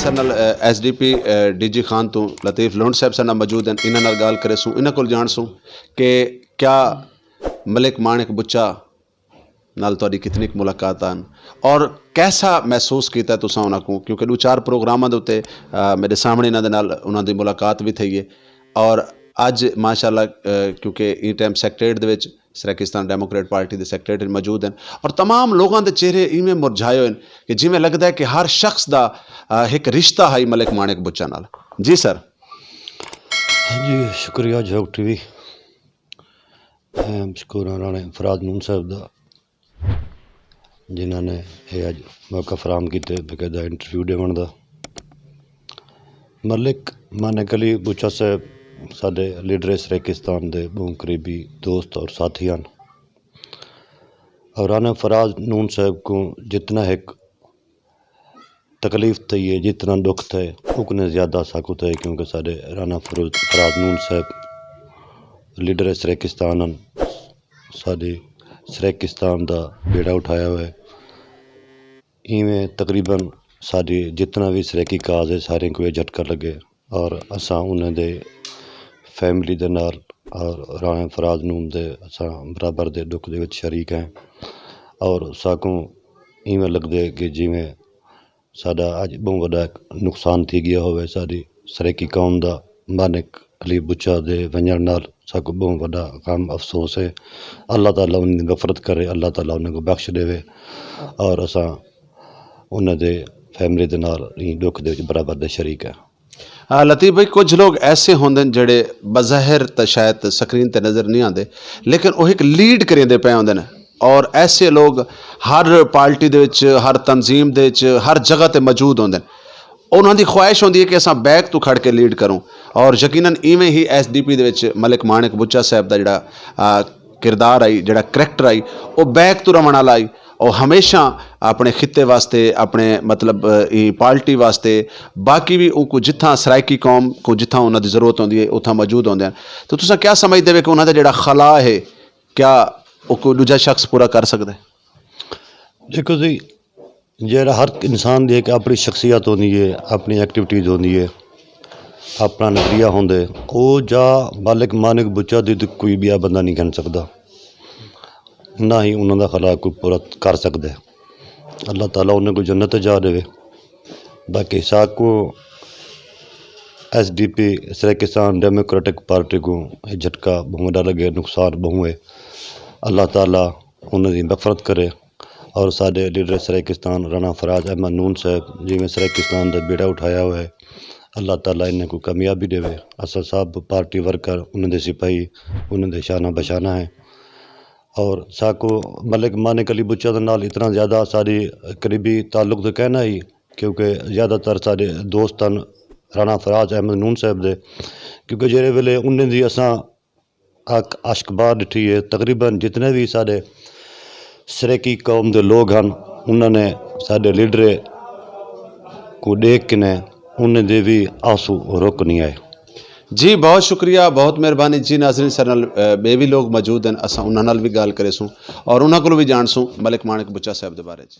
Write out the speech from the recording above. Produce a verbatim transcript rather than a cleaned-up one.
ساݙے نال S D P D G Khan توں لطیف لونڈ صاحب ساݙے نال موجود ہن، انہاں نال ڳالھ کریسوں، انہاں کول ڄاݨسوں کہ کیا ملک مانک بچا نال تہاݙی کتنی کُ ملاقاتاں ہن اور کیسا محسوس کیتا ہے تساں انہاں کوں؟ کیونکہ ݙو چار پروگراماں دے اُتے میݙے سامݨے انہاں دے نال انہاں دی ملاقات وی تھئی ہے اور اڄ ماشاءاللہ کیونکہ ایں ٹائم سیکریٹریٹ دے وچ سرائیکستان ڈیموکریٹ پارٹی دے سیکریٹری موجود ہن اور تمام لوگاں دے چہرے ایویں مرجھائے ہوئے ہن کہ جیویں لڳدا ہے کہ ہر شخص دا ہک رشتہ ہئی ملک مانک بچا نال۔ جی سر۔ جی شکریہ جھوک ٹی وی۔ شکور ہاں رانے فراز نون صاحب دا جنہاں نے یہ اج موقع فراہم کیتے باقاعدہ انٹرویو ڈیون دا۔ ملک مانک علی بچا صاحب ساڈے لیڈر سرائیکستان دے بہوں قریبی دوست اور ساتھی ہن اور رانا فراز نون صاحب کو جتنا ایک تکلیف تھئی ہے جتنا ڈکھ تھئے اتنے زیادہ ساکوں تھئے کیونکہ ساڈے رانا فراز نون صاحب لیڈر سرائیکستان ہن ساڈی سرائیکستان دا بیڑا اٹھایا ہوئے ایویں تقریبا ساڈی جتنا وی سرائیکی کاز ہے سارے کو یہ جھٹکا لگے اور اساں انہاں دے فیملی دے نال اور رانا فراز نون دے اساں برابر دے ڈکھ دے وچ شریک ہیں اور ساکوں ایویں لگدے کہ جیویں ساڈا اج بہوں وڈا نقصان تھی گیا ہووے ساڈی سرائیکی قوم دا مانک علی بچا دے ونجن نال ساکوں بہوں وڈا غم افسوس ہے اللہ تعالی انہاں دی مغفرت کرے اللہ تعالی انہاں کو بخش دیوے اور اساں انہاں دے فیملی دے نال ایں ڈکھ دے وچ برابر دے شریک ہیں۔ لطیف بھائی کچھ لوگ ایسے ہوندن جڑے بظاہر تے شاید سکرین تے نظر نہیں آندے لیکن وہ ایک لیڈ کریندے پے ہوندن اور ایسے لوگ ہر پارٹی دے وچ ہر تنظیم دے وچ ہر جگہ تے موجود ہوندن انہاں دی خواہش ہوندی ہے کہ اساں بیک تو کھڑ کے لیڈ کروں اور یقینا ایویں ہی ایس ڈی پی دے وچ ملک مانک بچا صاحب دا جڑا کردار آئی جڑا کریکٹر آئی وہ بیک تو رمن والا آئی اور ہمیشہ اپنے خطے واسطے اپنے مطلب پارٹی واسطے باقی بھی ان کو جتھاں سرائیکی قوم کو جتھاں انہاں دی ضرورت ہوندی ہے اتھاں موجود ہوندے ہیں تو تساں کیا سمجھدے ہو کہ انہاں دا جڑا خلا ہے کیا وہ کوئی دوجا شخص پورا کر سکدا ہے؟ دیکھو جی جیڑا ہر انسان دی ایک اپنی شخصیت ہوندی ہے اپنی ایکٹیویٹیز ہوندی ہے اپنا نظریہ ہوندے او جا مالک مانک بچا دی تے کوئی بیا بندہ نہیں گھن سکدا نہ ہی انہاں دا خلا کوئی پورا کر سکدے اللہ تعالی انہاں کو جنت جا دے باقی ساکو ایس ڈی پی سرائیکستان ڈیموکریٹک پارٹی کو جھٹکا بہوں وڈا لگے نقصان بہوں ہے اللہ تعالی انہاں دی مغفرت کرے اور ساڈے لیڈر سرائیکستان رانا فراز احمد نون صاحب جیویں سرائیکستان دا بیڑا اٹھایا ہوئے اللہ تعالی انہاں کو کامیابی ڈیوے اساں سب پارٹی ورکر انہاں دے سپاہی انہاں دے شانہ بشانہ ہیں اور ساکو ملک مانک علی بچا دے نال اتنا زیادہ ساڈی قریبی تعلق تے کہنا ہی کیونکہ زیادہ تر ساڈے دوست ہن رانا فراز احمد نون صاحب دے کیونکہ جیڑے ویلے انہاں دی اساں اک عشق بار ڈٹھی ہے تقریبا جتنے وی ساڈے سرائیکی قوم دے لوگ ہن انہاں نے ساڈے لیڈرے کوں ڈیکھ کنیں انہاں دے وی آنسو رک نی آئے۔ جی بہت شکریہ بہت مہربانی جی ناظرین ساڈے نال بے وی لوگ موجود ہن اساں انہاں نال وی گالھ کریسوں اور انہاں کولوں وی جانڑسوں ملک مانک بچا صاحب دے بارے چ۔